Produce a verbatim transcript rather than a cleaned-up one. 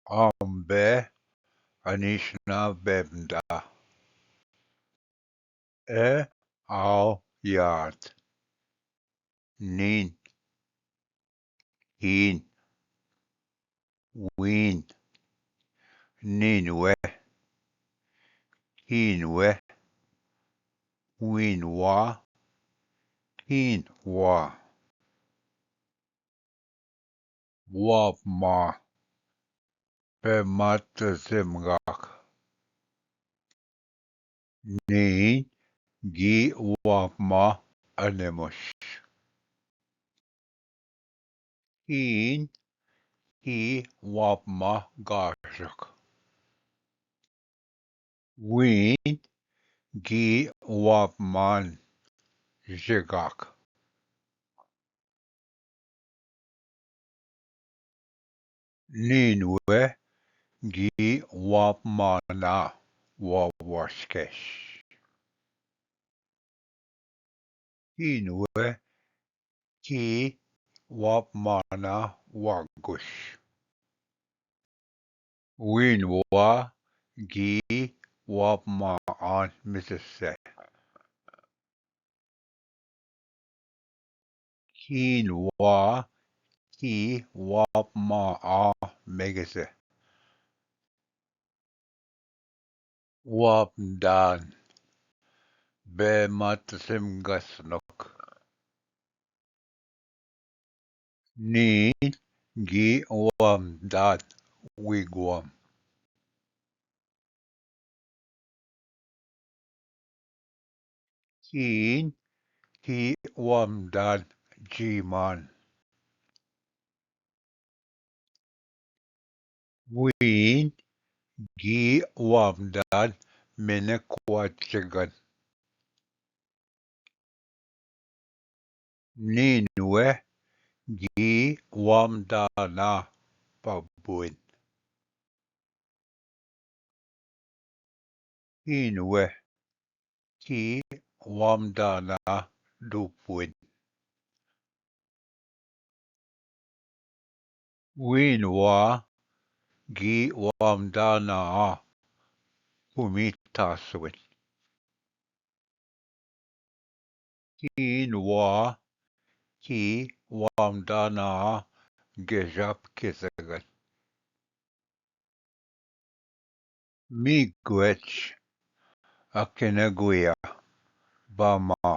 आंबे अनीशना बेबदा। ए, आव, याद। नीन, हीन, वीन, नीनवे, हीनवे, वीनवा, हीनवा। वापमा, पेमात जिमगाक। नीन, गी, वापमा, अनेमुश। हीन, ही, वापमा, गाशक। वीन, गी, वापमान, जिगाक। नीनवे, गी, वापमाना, वावशकेश। हीनवे, की, वापमाना, वागुश। वीनवा, गी, वापमान, मिससे। हीनवा, की, वापमा, आ, मेगसे। वापदान, बेमात सिमगसनुक। नीन, गी, वापदान, विगवाम। हीन, ही, वापदान, जीमान। वीन, गी, वापदान, मेने क्वाचगन। नीनवे, गी, वापदाना, पबुन। हीनवे, की, वापदाना, डुपुन। वीनवा, गी, वापदाना, पुमी तासुन। हीनवा, की, वापदाना, गेजाप केसगन। मिगवेच, अकिने गुया, बामा,